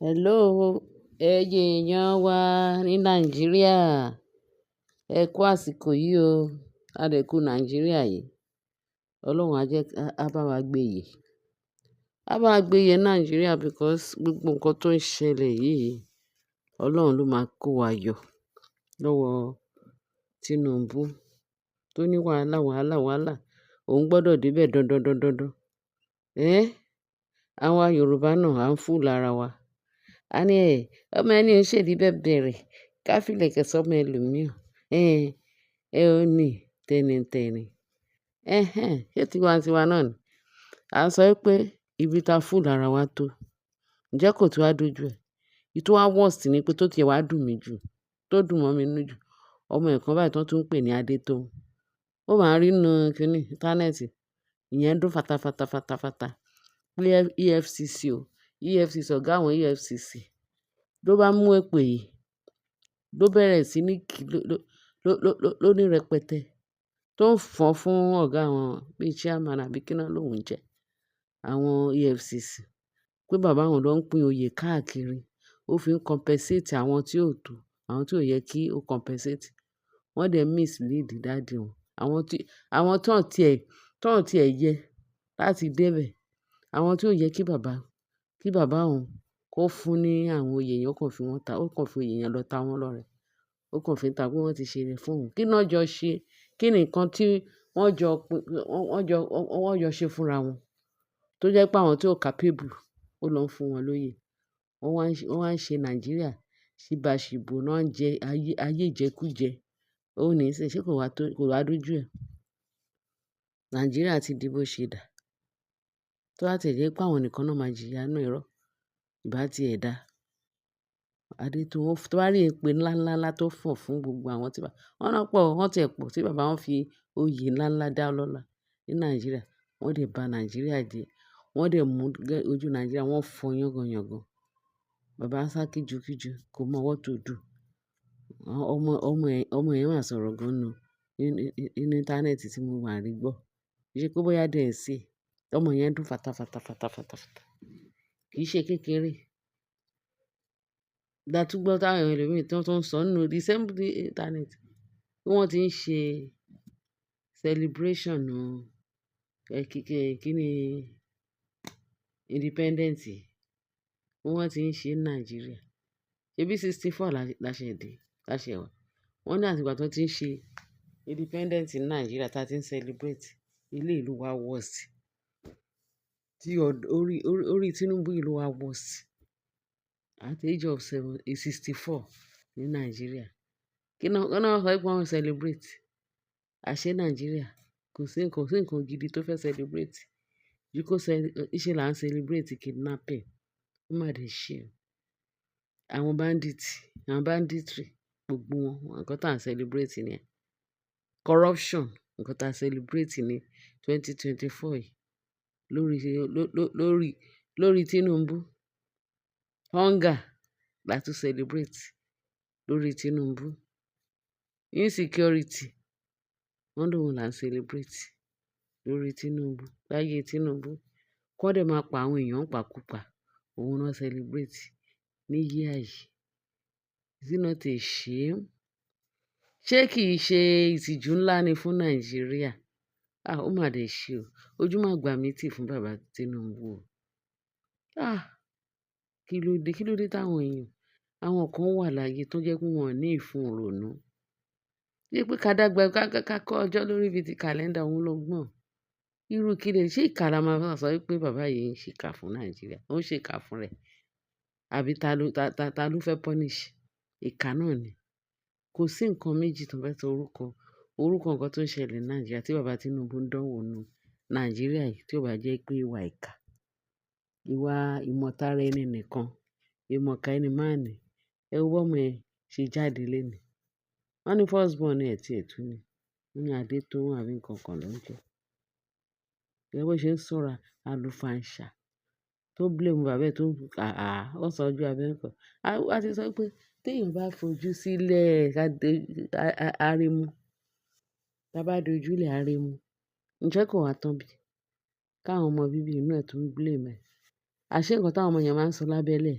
Hello, ẹ̀yin èèyàn wa ní Nàìjíríà. Ẹ kú àsìkò yìí o. A dẹ̀ kú Nàìjíríà yìí. Ọlọ́run á jẹ́ á bá wa gbé yè. Á bá wa gbé yè Nàìjíríà because gbogbo nǹkan tó ń ṣẹlẹ̀ yìí, Ọlọ́run ló máa kó wa yọ lọ́wọ́ Tinubu tó ní wàhálà, wàhálà, wàhálà. Òun gbọ́dọ̀ dé bẹ̀ dandan, dandan, dandan. Ẹ́, àwa Yorùbá náà à ń fool ara wa. A ní ẹ̀, ọmọ ẹni ń ṣèdí bẹ̀bẹ̀rẹ̀, ká fi ìlẹ̀kẹ̀ sọ́mọ ẹlòmíràn. Ẹ́, ẹ ó ní tẹnitẹni. Ẹhẹ́n, ṣé tiwa-n-tiwa náà ni? À ń sọ pé ibi ta fool ara wa tó. Ǹjẹ́ kò tún wá dojú ẹ? Èyí tó wá worst ni pé tó ti ẹ wá dùn mí jù, tó dùn mọ́ mi nínú jù. Ọmọ ẹ̀ kan báyìí tó tún ń pè ní Adétòun. Ó máa ń rí nínú kíní íńtánẹ́ẹ̀tì. Ìyẹn ń dún fatafata, fatafata. Pé EFCC o, EFCC, ọ̀gá àwọn EFCC ló bá mú èpè yìí, ló bẹ̀rẹ̀ sí ní kí ló, ló, ló, ló, ló ní rẹpẹtẹ tó ń fọ́n fún ọ̀gá àwọn bí chairman àbí kí náà lòun jẹ́ àwọn EFCC. Pé bàbá òun ló ń pín oyè káàkiri. Ó fi ń compensate àwọn tí ò tó, àwọn tí ò yẹ kí ó compensate. Wọ́n dẹ̀ mislead daddy wọn. Àwọn tó ń tí ẹ yẹ láti dé bẹ̀. Àwọn tí ò yẹ kí bàbá òun kó fún ní àwọn oyè yẹn, ó kàn fi wọ́n ta, ó kàn fi oyè yẹn lọ ta wọ́n lọ́rẹ. Ó kàn fi ń ta pé wọ́n ti ṣe ire fún òun. Kí náà jọ ṣe? Kí ni nǹkan tí wọ́n jọ ṣe fúnra wọn? Tó jẹ́ pé àwọn tí ò capable, ó lọ ń fún wọn lóyè. Wọ́n wá ń ṣe Nàìjíríà ṣíbaṣìbò náà ń jẹ ayé, ayé ìjẹkújẹ. Ó ní ìsìn, ṣé kò wá tó, kò wá dojú ẹ? Nàìjíríà ti di bó ṣe dà. Tó bá ti ẹ jẹ́ pé àwọn nìkan náà máa jìyà nínú irọ́, ìbá ti ẹ̀ dá. Adétòun tó bá rí èpè ńlá ńlá ńlá tó fọ̀ fún gbogbo àwọn tí wọ́n náà pọ̀, wọ́n ti ẹ̀ pọ̀ tí bàbá wọn fi oyè ńlá ńlá dá lọ́lá ní Nàìjíríà. Wọ́n dẹ̀ ba Nàìjíríà jẹ́, wọ́n dẹ̀ mú ojú Nàìjíríà, wọ́n fọ́ yánganyàngan. Bàbá ń sá kíjokíjo, kò mọ what to do. Ọmọ yẹn máa sọ̀rọ̀ gan nù nínú íńtánẹ́ẹ̀tì tí mo wà rí gbọ́. Kì í ṣe pé bóyá dẹ̀ ń ṣe. Ọmọ yẹn dún fatafata, fatafata, fata. Kì í ṣe kékeré. La tún gbọ́ táwọn ẹlòmíràn tó ń sọ nínú the same internet bí wọ́n ti ń ṣe celebration kíni independence bí wọ́n ti ń ṣe ní Nàìjíríà. Ṣebí 64 la ṣe dé, la ṣe wà. Wọ́n ní àti ìgbà tí wọ́n ti ń ṣe independence ní Nàìjíríà tí a ti ń celebrate, eléyìí ló wá worst. Tí orí Tinubu yìí ló wá worst. At the age of seven, 64 ní Nàìjíríà. Kí ni wọ́n sọ pé wọ́n celebrate? Àṣé Nàìjíríà kò sí nǹkan gidi tó fẹ́ celebrate. Ju kó ṣe là ń celebrate kidnapping. Ó má dẹ̀ ṣe o. Àwọn bandit, àwọn banditry, gbogbo wọn, nǹkan tí à ń celebrate ni ẹ. Corruption, nǹkan tí a celebrate ní 2024 yìí lórí Tinubu. Hunger la tún celebrate lórí Tinubu. Insecurity, wọ́n lóhun là ń celebrate lórí Tinubu. Láyé Tinubu. Kó dẹ̀ máa pa àwọn èèyàn nípakúpa, òun náà celebrate ní year yìí. Is it not a shame? Ṣé kì í ṣe ìtìjú ńlá ni fún Nàìjíríà? Ah, ó mà dẹ̀ ṣe o. Ojú máa gbà mí tì fún bàbá Tinubu o. Ah, kí ló dé? Kí ló dé táwọn èèyàn, àwọn kan wà láyé tó jẹ́ pé wọ́n ò ní ìfun ìrònú. Bí pé ká dàgbà ká kọ́ ọjọ́ lórí bíi ti kàlẹ́ńdà òun ló gbọ́n. Irú kí lè ṣe ìkà la máa sọ wípé bàbá yìí ń ṣe ìkà fún Nàìjíríà, ó ń ṣe ìkà fún rẹ̀. Àbí ta ló fẹ́ punish? Ìkà náà ni. Kò sí nǹkan méjì tó fẹ́ sọ orúkọ nǹkan tó ń ṣẹlẹ̀ ní Nàìjíríà tí bàbá Tinubu ń dánwò nínú Nàìjíríà yìí tí ó bá jẹ́ pé ìwà ìkà, ìwà ìmọ̀tara ẹni nìkan, ìmọ̀ọ́ká ẹni máàní. Ẹ wo bọ́mọ ẹ ṣe jáde léni. Wọ́n ní first born ẹ̀ tí ẹ̀ tún ni. Wọ́n ní Adétóun àbí nǹkan kan ló ń jẹ́. Ẹ wo bó ṣe ń sọ̀rọ̀ àlùfàǹsà tó blame bàbá ẹ̀ tó àà, ó sọ ojú abẹ́ ńkọ́. A ti sọ pé tí èèyàn bá fojú sílẹ̀ ká dé, a rí mú. Tí a bá dojú lẹ̀ a rí mú. Ǹjẹ́ kò wá tán bí? Káwọn ọmọ bíbí inú ẹ̀ tún blame ẹ̀. Àṣé nǹkan táwọn ọmọ yẹn máa ń sọ lábẹ́lẹ̀,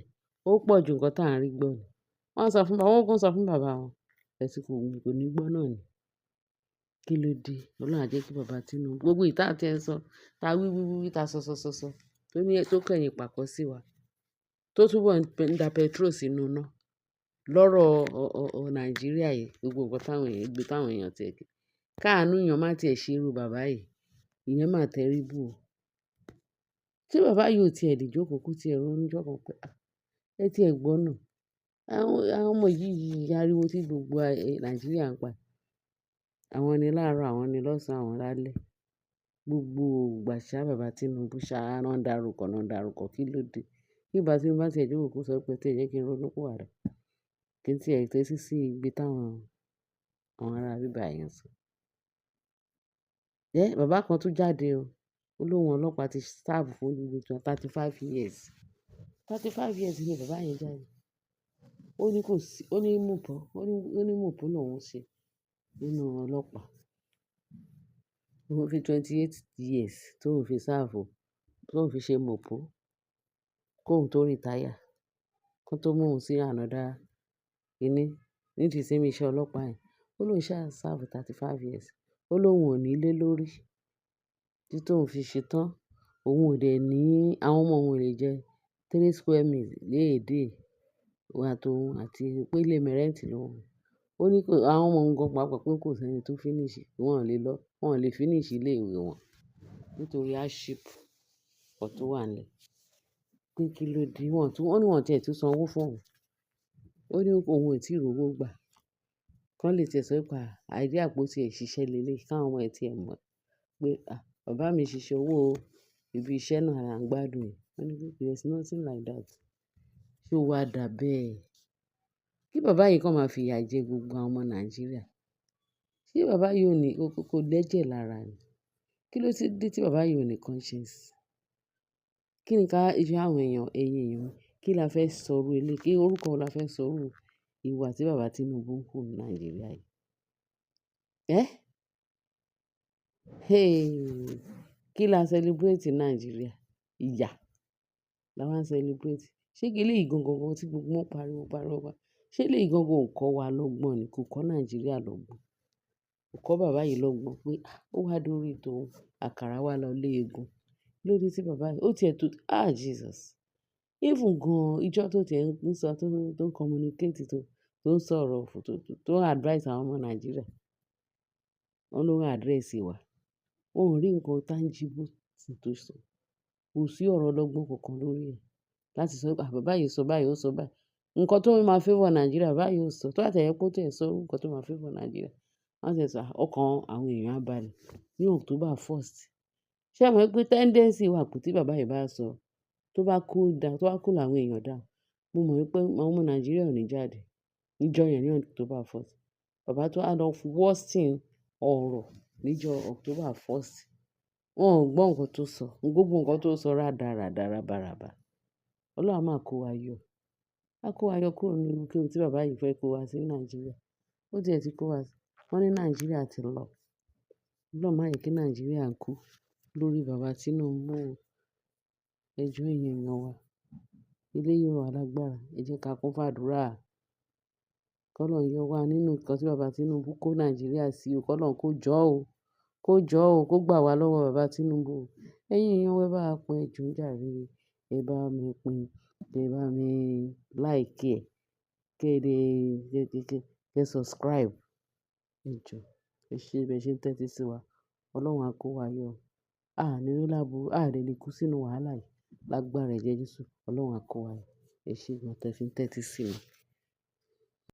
Ó pọ̀ ju nǹkan tí à ń rí gbọ́ ni. Wọ́n sọ fún bàbá, wọ́n kún sọ fún bàbá wọn. Ẹ tí kò ní gbọ́ náà ni. Kí ló dé? Ọlọ́run á jẹ́ kí bàbá Tinubu, gbogbo ìta tí ẹ ń sọ, ta wí wí wí, ta sọ sọ sọ sọ, tó ní tó kẹ̀yìn pàkọ́ sí wa, tó túbọ̀ ń da petrol sínú iná lọ́rọ̀ ọ Nàìjíríà yìí, gbogbo nǹkan táwọn èèyàn gbé táwọn èèyàn ti ẹ̀ kí. Káànú èèyàn má tí ẹ ṣe irú bàbá yìí. Ìyẹn máa terrible o. Tí bàbá yìí ò tí ẹ lè jókòó kó tí ẹ ronú ọjọ́ kan pé, "À, ẹ tí ẹ gbọ́ náà. Àwọn ọmọ yìí ariwo tí gbogbo Nàìjíríà ń pa. Àwọn ni láàárọ̀, àwọn ni lọ́sàn-án, àwọn lálẹ́. Gbogbo ìgbà ṣá bàbá Tinubu ṣá ná ń darúkọ, ná ń darúkọ. Kí ló dé?" Kí bàbá Tinubu bá ti ẹ jókòó kó sọ pé tí ẹ jẹ́ kí n ronú pìwàdà. Kí n tí ẹ tẹ́tí sí ibi táwọn àwọn ará bíbà yẹn sọ. Ẹ́, bàbá kan tún jáde o. Ó lóhùn ọlọ́pàá ti serve fún odidi 35 years. 35 years ni bàbá yẹn jáde. Ó ní kò sí, ó ní mọ̀pọ̀, ó ní mọ̀pọ̀ lòun ṣe nínú ọlọ́pàá. Ó fi 28 years tó ń fi serve, tó ń fi ṣe mọ̀pọ̀, kó òun tó retire, kó tó mú òun sí another kíní ní the same iṣẹ́ ọlọ́pàá yẹn. Ó lóun ṣá serve 35 years. Ó lóun ò ní ilé lórí tí tóun fi ṣe tán. Òun ò dẹ̀ ní, àwọn ọmọ òun ò lè jẹ three square meals ní a day. Òun àti òun àti pé ilé rent ló wà. Ó ní kò, àwọn ọmọ òun gan pàápàá pé kò sí ẹni tó finish, wọ́n ò lè lọ, wọ́n ò lè finish ilé ìwé wọn nítorí hardship kan tó wà nílẹ̀. Pé kí ló dé? Wọ́n tún, ó ní wọ́n tí ẹ tún san owó fún òun. Ó ní òun ò tí ì rówó gbà. Kán lè tí ẹ sọ pé à, idea pé ó ti ẹ̀ ṣiṣẹ́ lé lé, káwọn ọmọ ẹ tí ẹ mọ̀ pé, à, bàbá mi ṣiṣẹ́ owó ibi iṣẹ́ náà là ń gbádùn ẹ̀. Ó ní pé there is nothing like that. Ṣé ó wá dà bẹ́ẹ̀? Kí bàbá yìí kàn máa fi ìyà jẹ gbogbo àwọn ọmọ Nàìjíríà. Ṣé bàbá yìí ò ní, kò lẹ́jẹ̀ lára ni? Kí ló dé tí bàbá yìí ò ní conscience? Kí ni ká iṣẹ́ àwọn èèyàn, ẹ̀yin èèyàn mi, kí la fẹ́ sọ irú eléyìí? Kí orúkọ wo la fẹ́ sọ irú ìwà tí bàbá Tinubu ń hù ní Nàìjíríà yìí? Ẹ́? Hey! Kí la celebrate ní Nàìjíríà? Ìyà la wá ń celebrate. Ṣé kí eléyìí gangan gan tí gbogbo wọn pariwo, pariwo, pariwo. Ṣé eléyìí gangan ò kọ́ wa lọ́gbọ́n ni? Kò kọ́ Nàìjíríà lọ́gbọ́n. Kò kọ́ bàbá yìí lọ́gbọ́n pé, à, ó wá dórí tòun, àkàrà wá lọ lé egun. Kí ló dé tí bàbá yìí, ó ti ẹ̀ tó, ah Jesus! Even gan, ìjọ tó ti ẹ̀ ń sọ, tó ń communicate, tó ń sọ̀rọ̀, tó ń advice àwọn ọmọ Nàìjíríà. Wọ́n ló ń address wa. Wọn ò rí nǹkan tangible tó sọ. Kò sí ọ̀rọ̀ ọlọ́gbọ́n kankan lórí ẹ̀ láti sọ pé, à, bàbá yìí sọ báyìí, ó sọ báyìí. Nǹkan tó máa favour Nàìjíríà, bàbá yìí ó sọ. Tó bá tiẹ̀ jẹ́ pé ó tiẹ̀ sọ nǹkan tó máa favour Nàìjíríà. Wọ́n sì sọ, ọkàn àwọn èèyàn á balẹ̀ ní October 1st. Ṣé ẹ mọ̀ pé tendency wà pé tí bàbá yìí bá sọ, tó bá cool down, tó bá cool àwọn èèyàn down, mo mọ̀ wípé àwọn ọmọ Nàìjíríà ò ní jáde níjọ́ yẹn ní October 1st. Bàbá tó wá lọ worsening ọ̀rọ̀ níjọ́ October 1st. Wọn ò gbọ́ nǹkan tó sọ. Gbogbo nǹkan tó sọ rádaràda rábaràba. Ọlọ́run á máa kó wa yọ. Á kó wa yọ kúrò nínú ewu kéwu tí bàbá yìí fẹ́ kó wa sí Nàìjíríà. Ó ti ẹ̀ ti kó wa sí. Wọ́n ní Nàìjíríà ti lọ. Ọlọ́run má jẹ́ kí Nàìjíríà kú lórí bàbá Tinubu o. Ẹ jọ̀ọ́ ẹ̀yin èèyàn wa. Eléyìí ò wà lágbára. Ẹ jẹ́ ká kún fún àdúrà. Kí Ọlọ́run yọ wá nínú nǹkan tí bàbá Tinubu kó Nàìjíríà sí o. Kí Ọlọ́run kó jọ́ o. Kó jọ́ o, kó gbà wá lọ́wọ́ bàbá Tinubu o. Ẹ̀yin èèyàn wa, ẹ bá wa pín ẹ jọ̀ọ́ jàre. Ẹ bá mi pín, ẹ bá mi like ẹ, kí ẹ dè, kí ẹ subscribe. Ẹ jọ̀ọ́, ẹ ṣé bí ẹ ṣe ń tẹ́tí sí wa. Ọlọ́run á kó wa yọ. A ní rí láburú, a dẹ̀ ní kú sínú wàhálà yìí. Lágbára ẹ̀jẹ̀ Jésù, Ọlọ́run á kó wa yọ. Ẹ ṣé gan tí ẹ fi ń tẹ́tí sí mi.